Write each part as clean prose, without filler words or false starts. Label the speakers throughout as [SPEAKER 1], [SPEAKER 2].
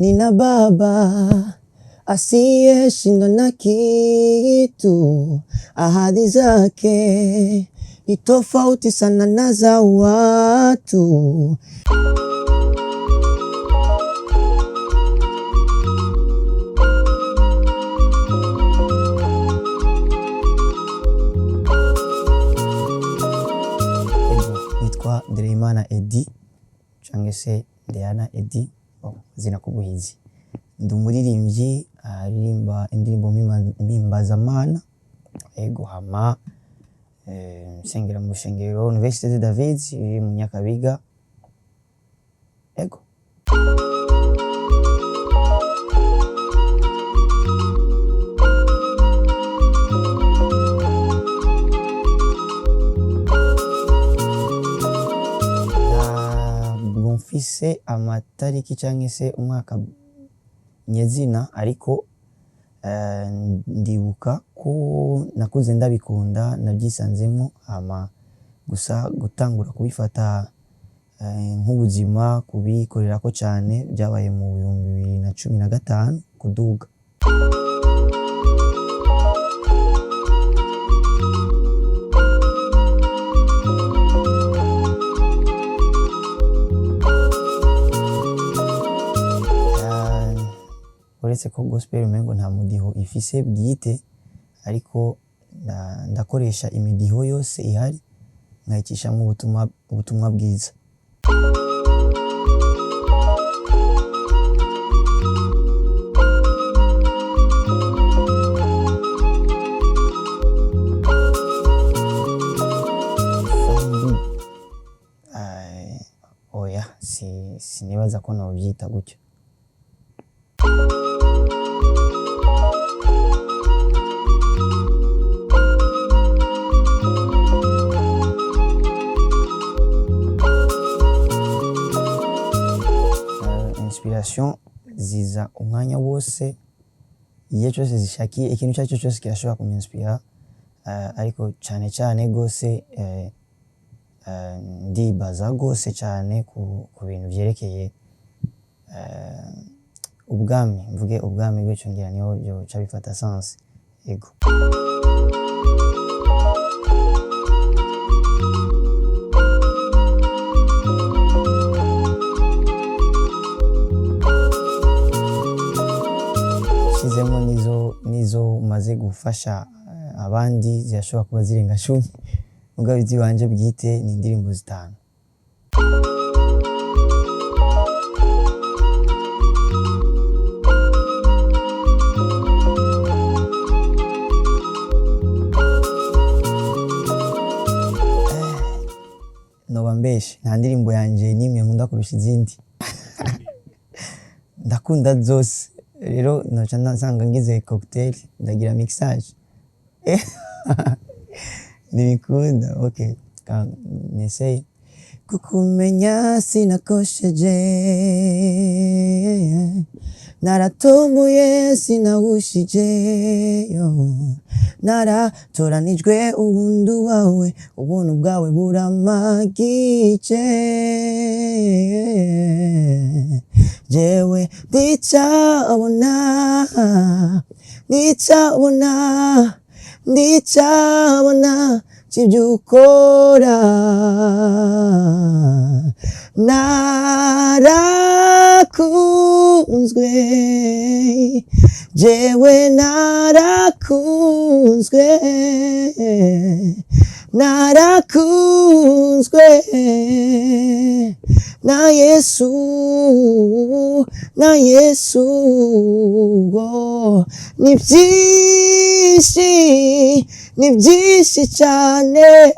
[SPEAKER 1] Nina baba asiyeshindwa na kitu, ahadi zake ni tofauti sana na za watu. Nitwa Ndereyimana Eddy canke se Ndeyana Eddy, izina k'ubuhizi. Ndi umuririmbyi aririmba indirimbo mpimbazamana, ego hama nsengera mu rushengero Université de David iri mu Nyakabiga, ego. Ntabwo mfise amatariki canke se umwaka nyezina, ariko ndibuka ko nakuze ndabikunda, navyisanzemwo, hama gusa gutangura kubifata nk'ubuzima, kubikorerako cane vyabaye mu 2015 kuduga. Uretse ko gospel umengo nta mudiho ifise bwite, ariko ndakoresha imidiho yose ihari nkayicishamwo ubutumwa bwiza. Oya, sinibaza ko novyita gutyo. Inspiration ziza umwanya wose, igihe cose zishakiye, ikintu icarico cose kirashobora kunyinspira, ariko cane cane gose ndibaza gose cane ku bintu vyerekeye ubwami, mvuge ubwami gutyo ngira niho vyoca bifata sens, ego. Nshizemwo nizo maze gufasha abandi zirashobora kuba zirenga 10, mugabo iziwanje bwite ni indirimbo 5. Noba mbeshe, nta ndirimbo yanje n'imwe nkunda kurusha izindi. Ndakunda zose, rero noca nsanga ngize cocktail, ndagira mixage. Ntibikunda, okay, neseye. Kukumenya sinakosheje, naratomboye sinawushije, naratoranijwe uwundi wawe, ubuntu bwawe buramagije. Jewe ndicabona, ndicabona, ndicabona c'ivyo ukora. Narakunzwe, jewe narakunzwe, narakunzwe na Yesu, na Yesu. Ni vyinshi, ni vyinshi cane,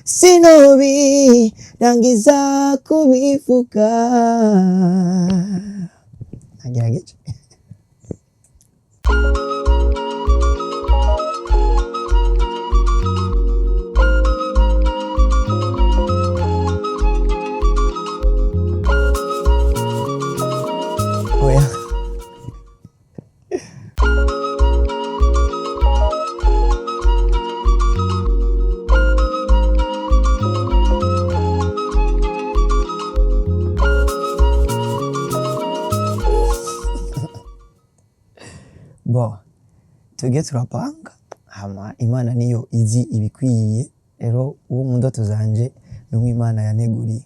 [SPEAKER 1] sinobirangiza kubivuga. Nagerageje. Oya. Bo twebwe turapanga, hama Imana niyo izi ibikwiriye. Rero uwo mu ndoto zanje numwe Imana yanteguriye.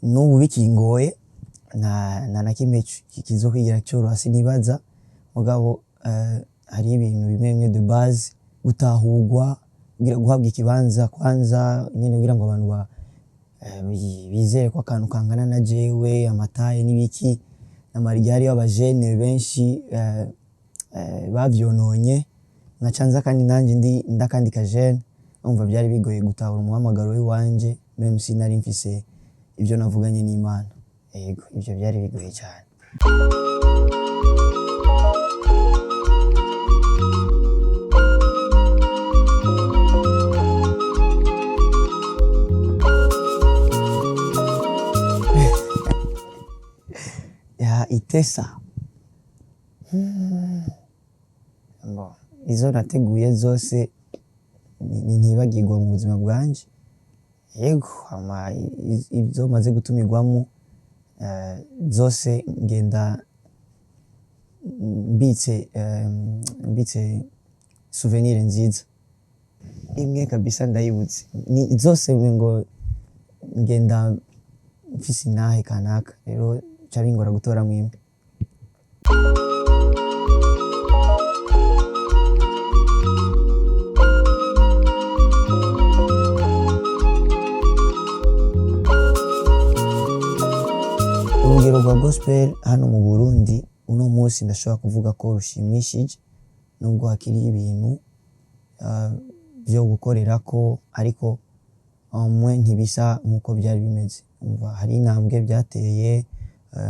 [SPEAKER 1] N'ubu bikingoye, nta na kimwe kizokwigira cyoroha, sinibaza. Mugabo hari ibintu bimwe bimwe de base, gutahurwa, kugira guhabwa ikibanza kwanza nyene, kugira ngo abantu bizere ko akantu kangana na jewe, amataye n'ibiki n'amarigari y'abajene benshi bavyononye, nkaca nza kandi nanje ndi ndakandi kajene, umva byari bigoye gutahura umuhamagaro w'iwanje, même si nari mfise ibyo navuganye n'Imana. Yego, ivyo byari bigoye cyane. Ya itesa. Bon, izo nateguye zose ntibagirwa mu buzima bwanje. Yego, hama izo maze gutumirwamo zose ngenda mbitse souvenir nziza. Imwe kabisa ndayibutse, ni zose ngo ngenda mfise intahe kanaka, rero ca bingora gutoramwo imwe. Urugero rwa gospel hano mu Burundi uno munsi ndashobora kuvuga ko rushimishije, nubwo hakiri ibintu vyo gukorerako, ariko mwe ntibisa nkuko byari bimeze. Umva, hari intambwe byateye,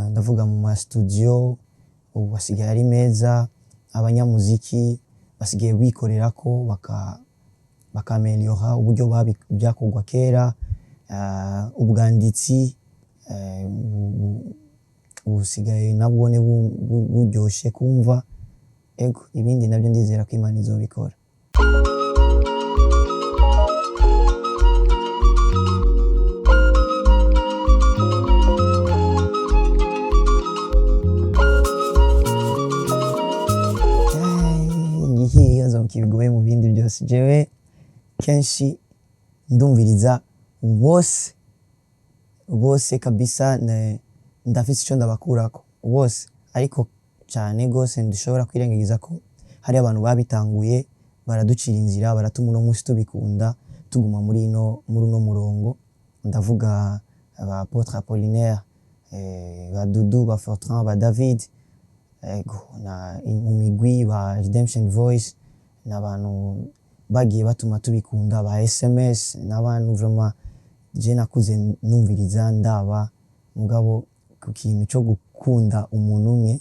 [SPEAKER 1] ndavuga mu ma studio ubu basigaye ari meza, abanyamuziki basigaye bikorerako bakameliora uburyo byakorwa kera, ubwanditsi busigaye nabwone buryoshe kumva. Ego, ibindi nabyo ndizera ko Imana izobikora. Ngiki ikibazo kigoye mu bindi byose. Jewe kenshi ndumviriza bose bose kabisa, ndafise ico ndabakurako bose, ariko cane gose ndushobora kwirengagiza ko hari abantu babitanguye baraducira inzira, baratuma uno munsi tubikunda, tuguma muri uno murongo. Ndavuga ba Apôtre Apollinaire, ba Dudu, ba Fortran, ba David, ego, na mu migwi ba Redemption Voice, n'abantu bagiye batuma tubikunda, ba SMS, n'abantu vraiment je nakuze numviriza ndaba. Mugabo ku kintu cyo gukunda umuntu umwe,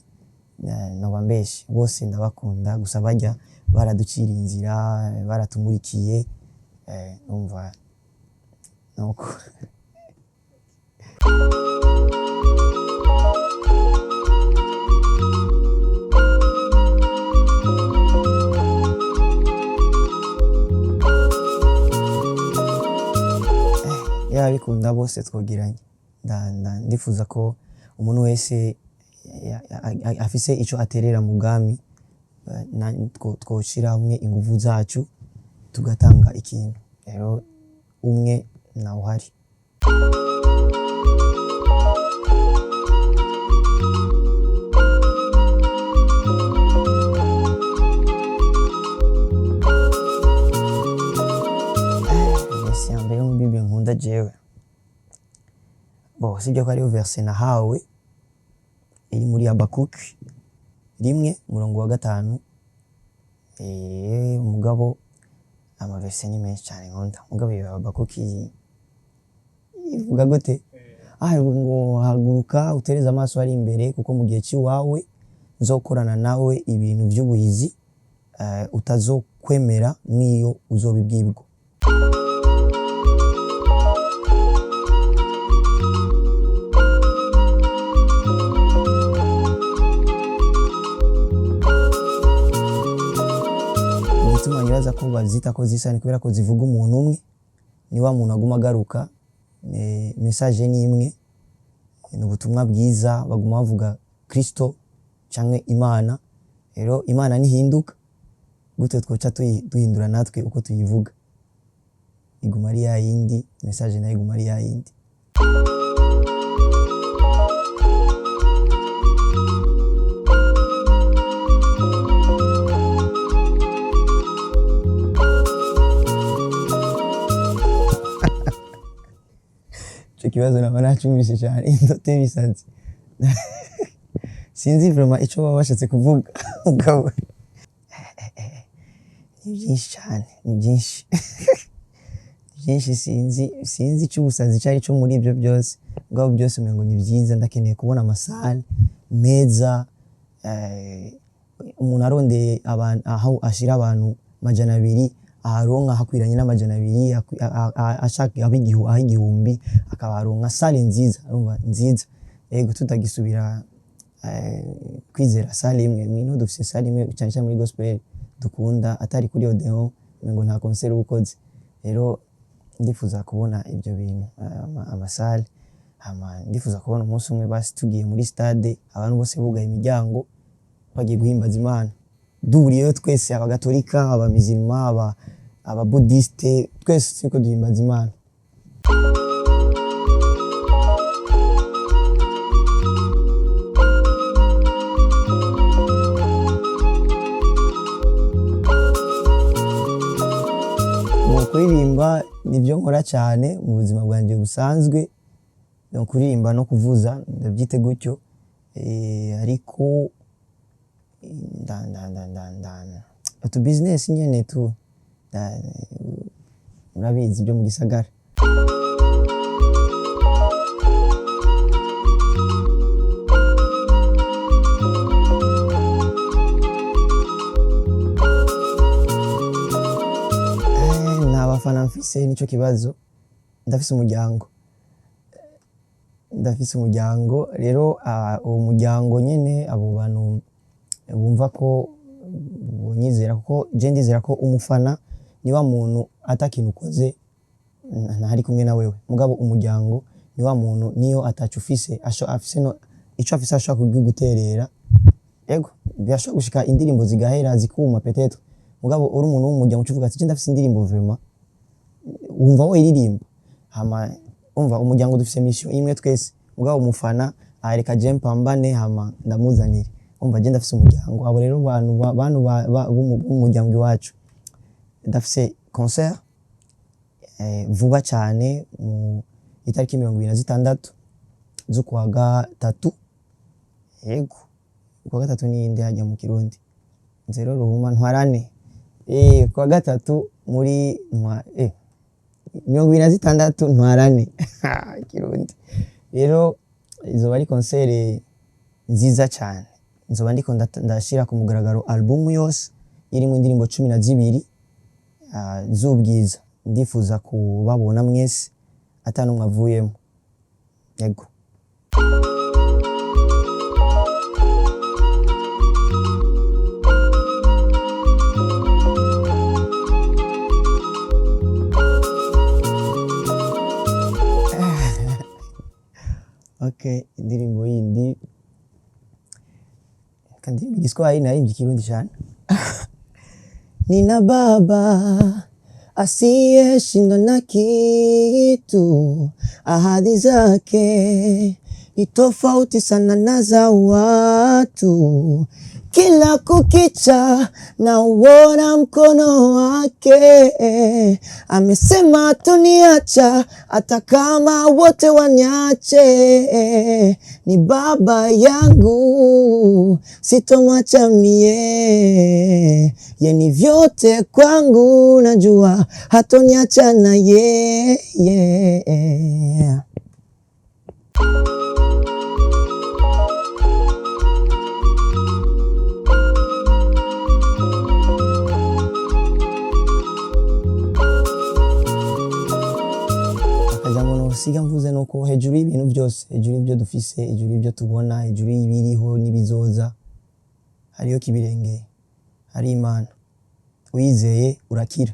[SPEAKER 1] noba mbeshe, bose ndabakunda, gusa barya baraduciriye inzira, baratumurikiye, numva nuko. Yabikunda bose twogiranye. Ndifuza ko umuntu wese afise ico aterera mu bwami, twoshira hamwe inguvu zacu tugatanga ikintu. Rero umwe ntawuhari. Verse ya mbere yo muri Bible nkunda jewe, bo sibyo ko ariyo verse nahawe, iri muri Habakuki 1 umurongo wa 5. Mugabo amaverse ni menshi cyane nkunda, mugabo iyo Habakuki ivuga gute? Ngo haguruka utereze amaso ari imbere, kuko mu gihe cy'iwawe nzokorana nawe ibintu by'ubuhizi, utazokwemera n'iyo uzobibwirwa. nibaza ko bazita ko zisa ni kubera ko zivuga umuntu umwe, ni wa muntu aguma agaruka, message ni imwe, ni ubutumwa bwiza, baguma bavuga Kristo canke Imana. Rero Imana ntihinduka, gute twoca duhindura natwe uko tuyivuga? Iguma ari ya yindi, message nayo iguma ari ya yindi. Ico kibazo naba nacumvise cane, indoto y'ibisazi. Sinzi vraiment ico baba bashatse kuvuga, mugabo ni byinshi cane, ni byinshi, ni byinshi. Sinzi ico ubusazi cari co muri ivyo byose, mugabo byose umengo ni vyiza. Ndakeneye kubona ama salles meza, umuntu arondeye abantu aho ashira abantu 200 aharonka hakwiranye n'200, ashaka aho 1000 akabaronka salle nziza, urumva, nziza. Yego, tutagisubira kwizera salle imwe. Mwino dufise salle imwe, cyane cyane muri gospel dukunda, atari kuri Odeon ngo nta concert uba ukoze. Rero ndifuza kubona ibyo bintu, ama salles. Hama ndifuza kubona umunsi umwe basi tugiye muri stade, abantu bose bugaye imiryango, bagiye guhimbaza Imana, duhuriyeyo twese, abagatolika, abamizilma, ababudiste, twese turiko duhimbaza Imana. Mu kuririmba nibyo nkora cyane mu buzima bwanjye busanzwe, no kuririmba no kuvuza, ndabyite gutyo. Ariko nda nda nda nda nda utu business nyene tu, murabizi byo mu gisagara. Nta bafana mfise, nico kibazo. Ndafise umuryango, ndafise umuryango. Rero uwo muryango nyene, abo bantu bumva ko bonyizera, kuko je ndizera ko umufana ni wa muntu atakintu ukoze ntari kumwe na wewe, mugabo umuryango ni wa muntu niyo ataco ufise, afise no ico afise ashobora kuguterera. Yego, birashobora gushika indirimbo zigahera, zikuma peut-être, mugabo uri umuntu w'umuryango ucuvuga ati: "Je ndafise indirimbo vraiment", wumva woyiririmba. Hama umva, umuryango dufise mission imwe twese, mugabo umufana areka je mpambane hama ndamuzanire. Umva, je ndafise umuryango, abo rero bantu b'umuryango iwacu. Ndafise concert vuba cyane, mu itariki 26 z'ukwa gatatu. Yego, ukwa gatatu ni inde hajya mu Kirundi? Nzero, ruhuma, ntwarane. Kwa gatatu muri 26 ntwarane, Kirundi. Rero izoba ari concert nziza cyane, nzoba ndiko ndashira ku mugaragaro album yose irimo indirimbo 12 z'ubwiza. Ndifuza kubabona mwese ata n'umwe avuyemo. Yego. Okay, indirimbo yindi kandirimba Igiswahili, narimbye Ikirundi cyane. Nina baba asiyeshindwa na kitu, ahadi zake ni tofauti sana na za watu. Kila kukicha nauona mkono wake, amesema tuniacha hata kama wote waniache. Ni baba yangu, sitomwacha mie, ye ni vyote kwangu, najua hatoniacha na ye yeah. Akajambo nosiga mvuze nuko hejuru y'ibintu byose, hejuru y'ibyo dufise, hejuru y'ibyo tubona, hejuru y'ibiriho n'ibizoza, hariyo kibirengeye, hari Imana. Uyizeye urakira.